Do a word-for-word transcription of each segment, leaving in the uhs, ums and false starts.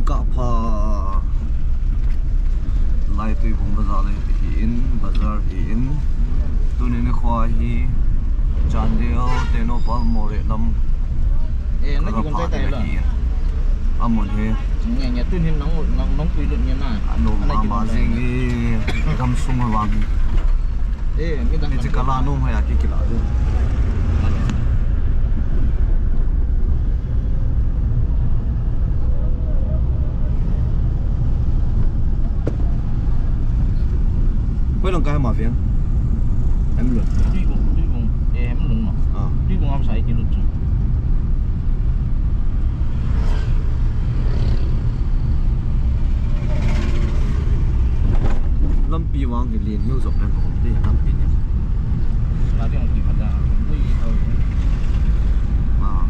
Kapha. Lai Tuibong bazar le hi in, bazar hi in. Tuni nikho hi Chandel, Tengnoupal, Moreh lam. Eh, na kikon tai tai la. Hi in. Amun hi. Nge, nge, tun hin nang, nang, nang pui lut nge na. Anu mama jing hi. Gam sung vang. Eh, mi dang. Ni chi kala nung ha ya ki kila. Koi lang kai ma veng. Em lun. Tuibong, Tuibong. Eh, em lun ma. Ah. Tuibong am sai ki lut chu. Lampi vang hi lien hiu jop leng ka hom ding lampi ni. Lampi hong ti khat a, bui tho. Ah.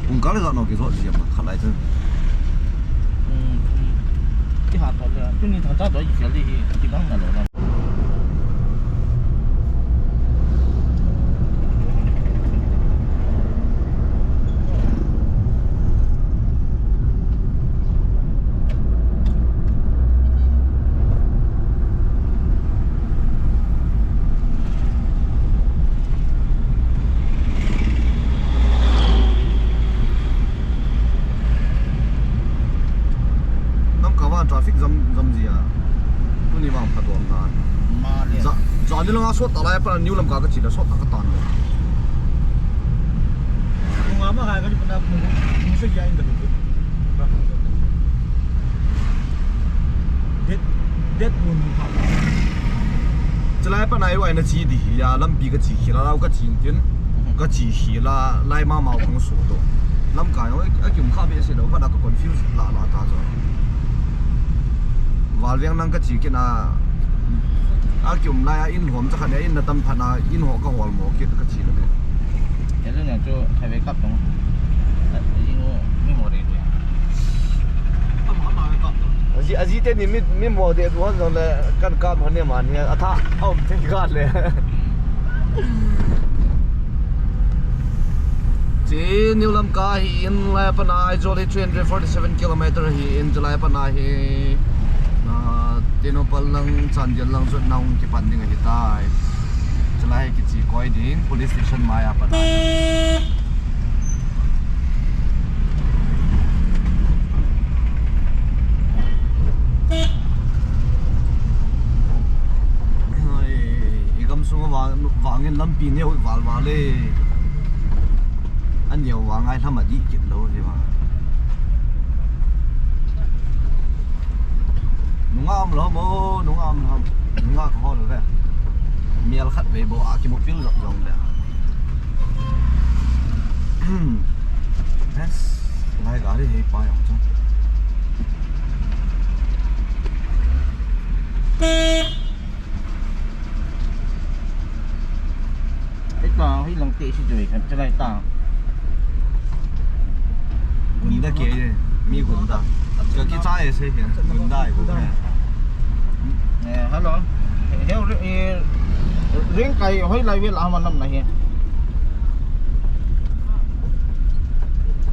Pung kal le ijat nung kijot jia ma khat lai chu. Hmm, hmm. Ti ha to le, tuni thangcha to i fel di hi, ti bang na lo na. Lamka vang traffic jam, jam jia. Tuni vang phatdoh na. Ma le. Ja, jani langa sot talai pa New Lamka kachi le sot ta katan le. Nunga ma ga ga ni pa na mu, mu se ya in da. Det, det mun pa. Chulai pa nai wai na chi di ya lampi kachi khila lau kachi tin. Kachi khila lai ma mau kong su to. Lamka yo a kim kha be se lo pa da ka confuse la la ta jo. Val veng nang kachi kina. A kim lai a in hom cha kha ne in na tam pha na in ho ka hol mo kit kachi na be. Hello na chu thave kap tong. Ai, ni mo, ni mo re re. Am, am, am, kap tong. Aji, aji te ni mi, mi mo de du han jong le kan kap han ne man ni. A tha, a um te ni ka le. Chi New Lamka hi in lai pa na Aizawl hi three hundred forty-seven kilometer hi in chulai pa na hi. Na, Tengnoupal lang, Chandel lang jot nang kipan ding ahi tai. Chulai kichi koi ding, police station mai a pat a. Hoi, i gam sung vang, vangin lampi neo val val e. Aneo vang ai lam a di kit lo hi vang. Nunga um lou mo, nunga um lou. Nunga ka hol ve. Mial khat ve bo a kimu pil jok jong le. Yes. Lai gari hei pa jong chang. Ita, hei lang te si joi kan chalai ta. Gunda ke ye, mi gunda. Ka ki cha ye se ke, gunda ye ko ke. Eh, hello. He, he, eh, Rengkai hoi lai vel a man nam na he.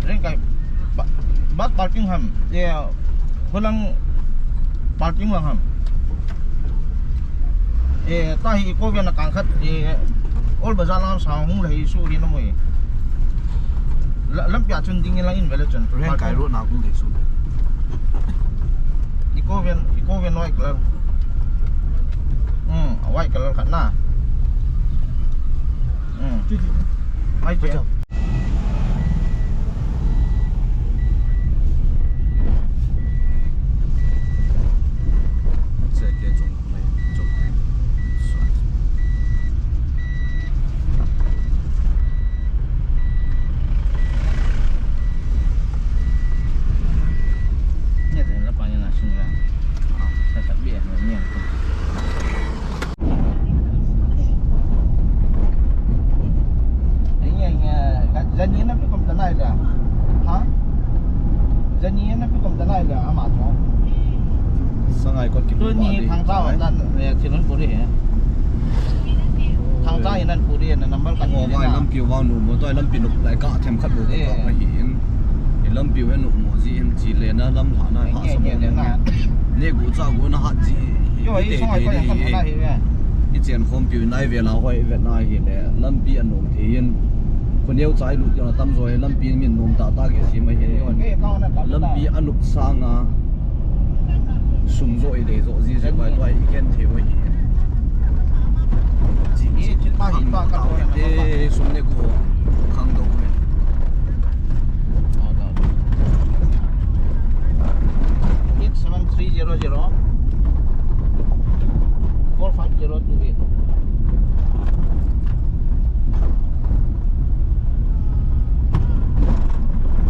Rengkai ba-, bus parking ham. Eh, Holang parking lang ham. Eh, ta hi Eco Van a kang khat, eh, Old Bazaar lang sa hung le hi su hi na mui. La, lampi a chun ding in lang in vele chun. Rengkai road na hung le su. Eco Van, Eco Van white color. Hmm, white color khat na. Hmm. Ai che. Tao tan, eh, thil an puri he. Thangcha in an puri he, number kan. Mo ni vai na. Lampi vang nu mo toi lampi nu lai ka them khat bu ka. Eh. Ka hi in. I lampi ve nu mo ji in chi le na lam ha na ha. Nge, sa nge mo le na. Ne gu cha gu na ha ji. Yo, i te song ai te ko ni ya ni. Khan na hi ve. I chen khom piu nai ve la hoi ve na hi le. Lampi an nom thei in. Khoneo chai lut jong a tam jo hi, lampi min nom tah tah kei si mai hi. Eh, kei ka na tam ta. Lampi a nup sanga sum jo i dei jo ji ji bai tua i ken thei mai hi. Chi, chi, chi, pa hi pa ka ko na. Eh, sum ne ko khang do me. Eight seven three zero zero four five zero two eight.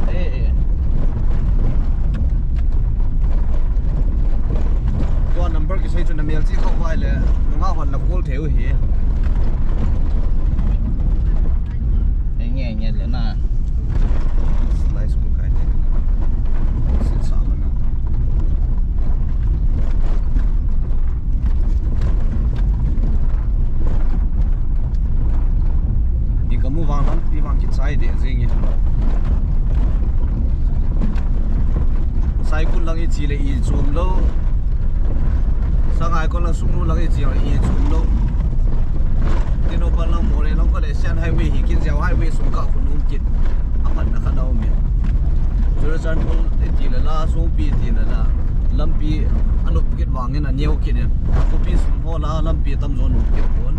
Eh, eh. Tua number kisei chu na mel chi kho vai le, nunga hon na call thei u hi. Eh, nge, nge le na. Nice, good guy. Sit sa na. I kamu vang lampi vang kichai deh jing e. Saikul lang i chi le i chom lou. Sangaikon lang Sugnu lang i chi le i chom lou. Tinopan lang Moreh lang ko le Sian Highway hi kin Ziau Highway sung ka khun um kit. A khat na khat a um e. Churachandpur i ti le la, Songpi i ti le la. Lampi a nup kit vangin a neo kit in. Khopi sung ho la lampi tamjo nup kit pon.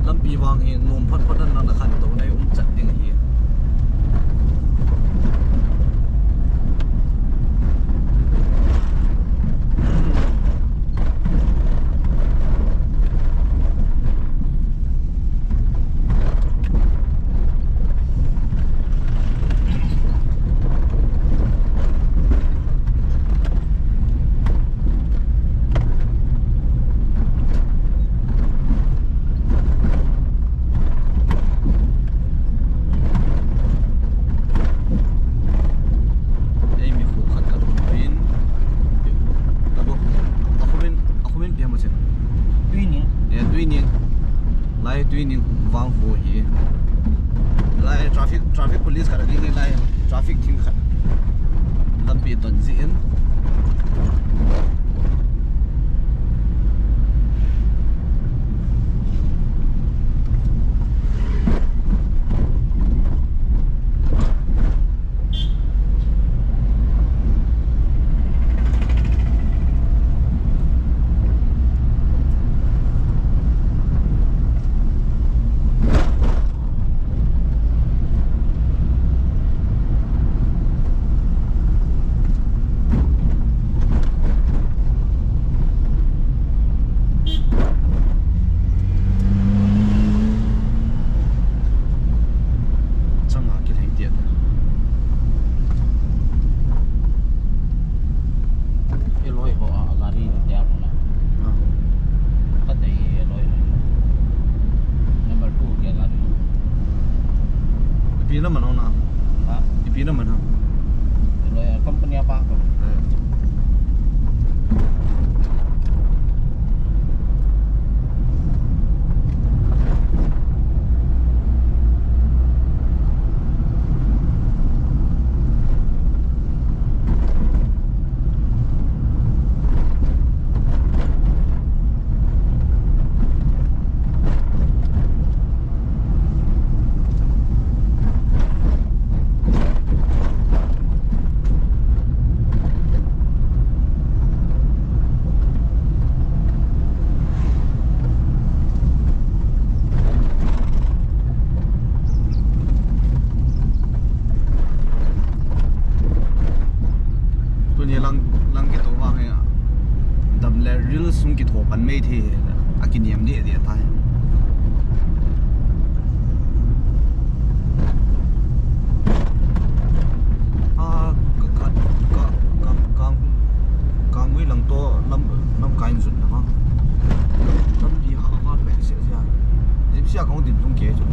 Lampi vang hi nom phat phat an lang na khan to nai um chat ding hi. Ei, mi khu khat ka lhun pin. Abo, a khumin, a khumin piang ma chen. Tuining. Eh, Tuining. Lai Tuining vang khu hi. Lai traffic, traffic police khat a ding lai traffic thing khat. Lampi ton ji in. Changa kilheng tia. Eloi ho a gari ni tia ko na. Ah. Ka dei eloi ho. Number two kia gari. Ipi na man ho na? Ha? Ipi na man ho? Eloi a company a pa ko. Eh. Tuni lang, lang kito vang hi a. Dam le ril sung kitho pan mei thei hi. A kiniam deh deh tai. A, ka, ka, ka, ka, ka, Kangui lang to lam, lam kai in jun na vang. Lampi ha va pe se se a. Jipsia kong din lung ke chu.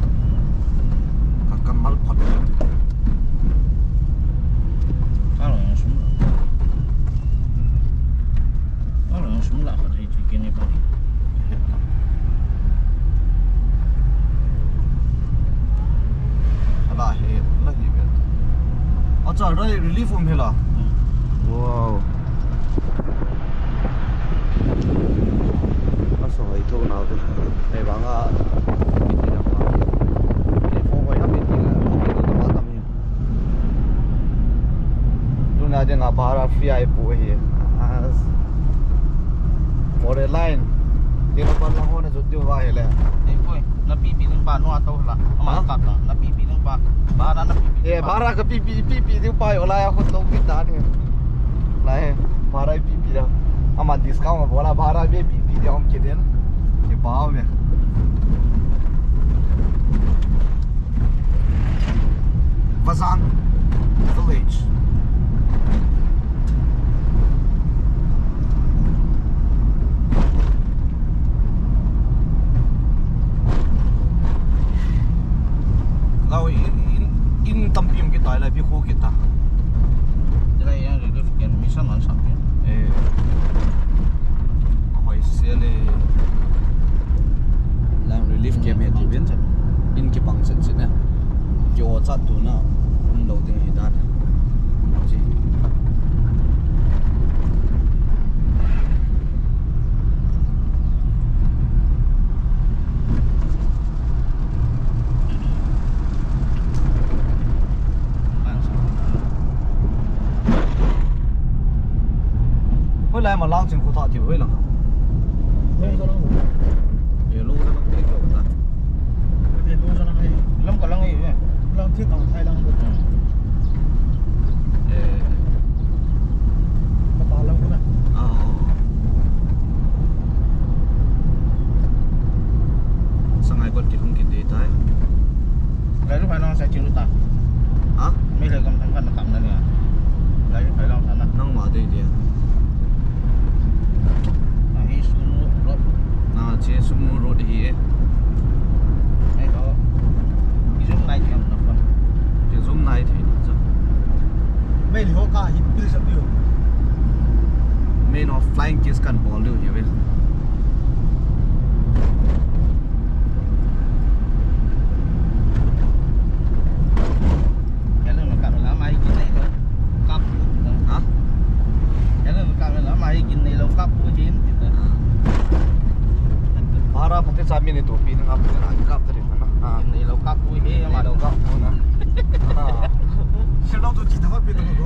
Ka, ka mal phat. Ka lo yang sum la. Ka lo yang sum la ka thei chu ke. Relief um hi la. Hmm. Wow. Asa hoi tho nau te. Hei banga. Hei phone hoi ham ti la. Hei to ma tam hi. Tuna dinga bhara free ahi pu hi. As. More line. Tino pan lang ho na jot diu va hi le. Ei poi, na pi pi ding ba no ato la. Ama Ha? Kap la. Na pi pi ding ba. Bhara na pi pi. Eh, ding ba. Bhara ka pi pi, pi pi ding pa, ola ya khut lo pi ta ni. Lai, bhara pi pi da. Ama discount bola bhara be pi pi de om ke den. Ke pa me. Vazang Village. Lau in, in, in tampi um kita, lai pi khu kita. Lai yang relief camp mission an sa pi. Eh. Hoi se le. Lang relief camp he ti bin. In kipang chet chet na. Ki o chat tu na. Um lo ding hi dan. Chi. Hoilai ma lang ching khu tha ti hoilang. Long sa lang. Ye long sa lang te ko ta. Te long sa lang ai. Lam ka lang ai. Lang thik ang thai lang. Eh. Ka pa lang ko na. Ah. Sangai kot kilhung kit ding tai. Lai lu phai nang sa chilu ta. Ha? Meilhei gam thang khat na kam na nia. Lai lu phai lang sa na. Nangma dei dei. Na hi Sugnu Road. Na che Sugnu Road hi e. Ei ho. Ki zoom nai thei na phone. Ki zoom nai thei na cha. Meilhei ho ka hin pil sa piu. Main of flying kiss kan bol diu hi ve. Hello, na kap la mai kin nei lo. Kap. Ha? Hello, na kap la mai kin nei lo kap pu hin. Para pati sa mi ni to pi na kap na kap tadi mana. Ha. Kin nei lo kap pu hi ma lo kap pu na. Ha. Hello to chita pi to ko.